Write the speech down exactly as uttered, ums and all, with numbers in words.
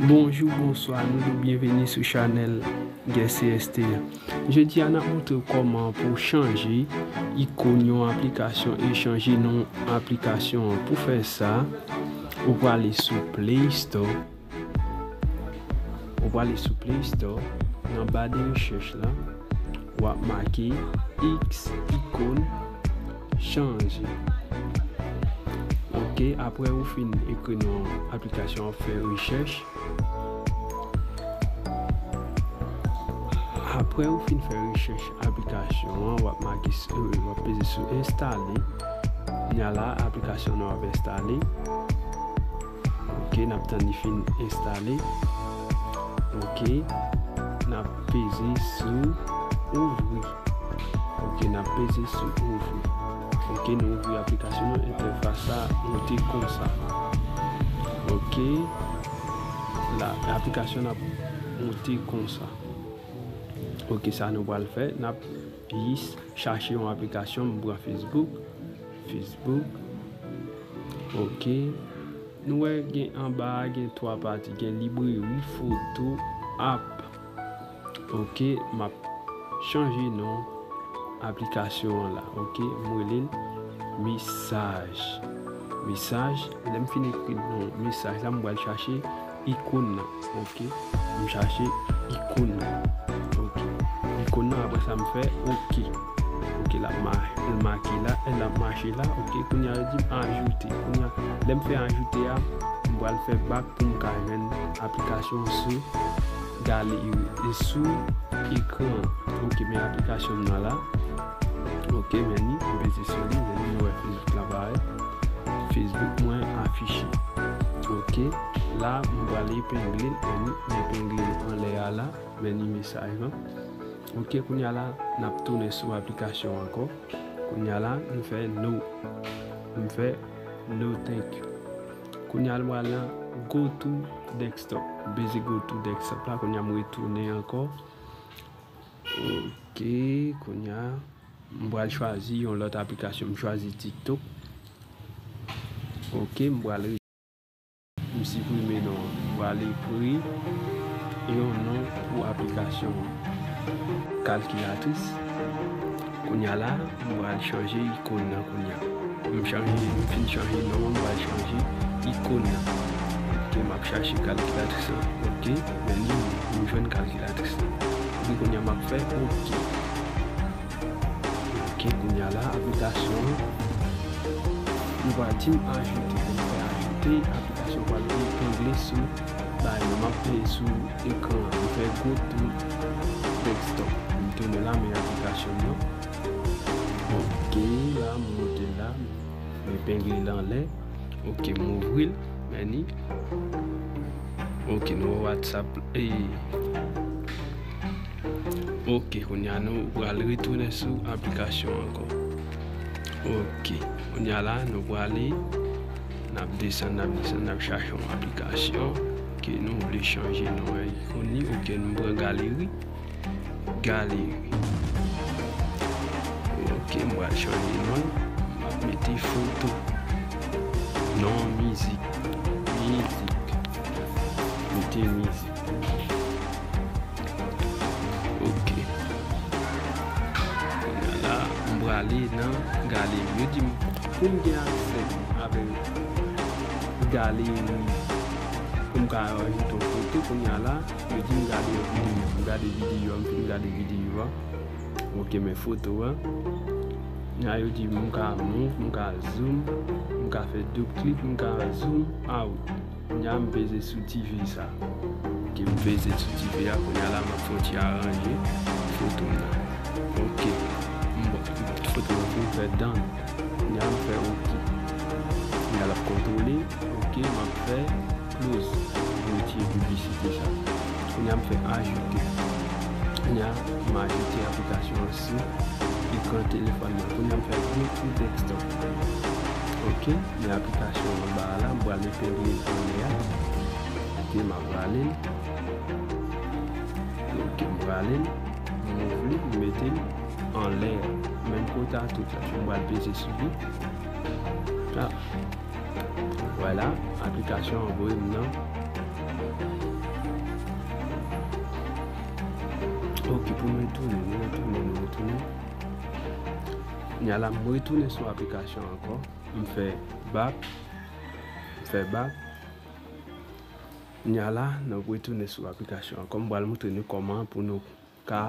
Bonjou, bonswa, nou tou byenveni sou chanèl Guerrier C S T a. Jodi a, n ap montre w kòman pou w chanje ikòn yon aplikasyon e chanje non aplikasyon an. Pou fè sa, ou prale sou Play Store. Ou prale sou Play Store, nan ba de rechèch la, w ap make X ikòn chanje. Ok, apre ou fin ekri non aplikasyon an, fè rechèch. Apre ou fin fè rechèch aplikasyon an, w ap make s-, w ap peze sou enstale. Kounye a la, aplikasyon an ap enstale. Ok, n ap tann li fin enstale. Ok, n ap peze sou ouvri. Ok, n ap peze sou ouvri. Ok, nou ouvri aplikasyon nou, entèfas la monte konsa. Ok, la, aplikasyon n ap monte konsa. Ok, sa nou pral fè, n ap jis chache yon aplikasyon, m pran Facebook. Facebook. Ok. Nou wè gen anba a, gen twa pati, gen libreri, foto, app. Ok, m ap chanje non aplikasyon an la. Ok, m rele l mesaj. Mesaj, lè m fin ekri non mesaj la, m pral chache ikòn nan. Ok, m chache ikòn nan. Ok, ikòn nan, apre sa m fè ok. Ok, l ap ma-, l make la, l ap mache la. Ok, kounye a yo di m ajoute. Kounye a, lè m fè ajoute a, m pral fè bak pou m ka jwenn aplikasyon sou galeri, e sou ekran. Ok, men aplikasyon m nan la. Ok, men ni, m peze sou li, men ni, nou wè Facebook la parèt. Facebook mwen afiche. Ok, la, m pral epengle l, men ni, m epengle l anlè a la, men ni mesaj lan. Ok, kounye a la, n ap tounen sou aplikasyon ankò. Kounye a la, m fè no. M fè no thank you. Kounye a l pral nan go to desktop. M peze go to desktop la, kounye a m retounen ankò. Ok, kounye a, m pral chwazi yon lòt aplikasyon. M chwazi TikTok. Ok, m pral re-, m siprime non an. M pral ekri yon non pou aplikasyon an. Kalkilatris. Kounye a la, m pral chanje ikòn nan kounye a. M chanje, m fin chanje non an, m pral chanje ikòn nan. Ok, m ap chache kalkilatris lan. Ok, men li, m jwenn kalkilatris lan. Epi kounye a, m ap fè ok. Ok, kounye a la, aplikasyon an, li pral di m ajoute. Lè m fè ajoute, aplikasyon pral epengle sou bagay mwen, m ap peye sou ekran an. M fè go to desktop. M tounen la, men aplikasyon m nan. Ok, la, m monte la, m epengle l anlè. Ok, m ouvri l, men ni. Ok, nou wè WhatsApp. E, ok, kounye a nou pral retounen sou aplikasyon ankò. Ok, kounye a la, nou prale, n ap desann, n ap desann, n ap chache yon aplikasyon ke nou vle chanje non an. Kounye a, ok, nou pran galeri. Galeri. Ok, m pral chanje non l. M ap mete foto. Non mizik. Mizik. Mete mizik. Ok. Kounye a la, m prale nan galeri. Yo di m, pou m gen aksè avèk galeri, pou m ka rajoute yon foto, kounye a la, yo di m gade yon videyo. M gade videyo a, m fin gade videyo a. Ok, men foto a. Kounye a yo di m ka move, m ka zoom, m ka fè double click, m ka zoom out. Kounye a m peze sou T V sa. Ok, m peze sou T V a, kounye a la m ap fè yon ti aranje foto m nan. Ok, m, foto m fin fè done. Kounye a m fè ok. Kounye a l ap kontwole. Ok, m ap fè close. Retire piblisite sa. Kounye a m fè ajoute. Kounye a m ajoute aplikasyon an sou ekran telefòn mwen. Kounye a m fè go to desktop. Ok, men aplikasyon anba a la, m pral epengle l anlè a. Ok, m ap rale l. Ok, m rale l. M ouvri, m mete l anlè a. Menm kote a tout la, m pral peze sou li. Ah. Vwala, aplikasyon an voye m nan Ok, pou nou retounen, nou retounen, nou retounen. Kounya la, m retounen sou aplikasyon ankò. M fè back. M fè back. Kounya la, n ap retounen sou aplikasyon ankò. M pral montre nou kòman pou nou ka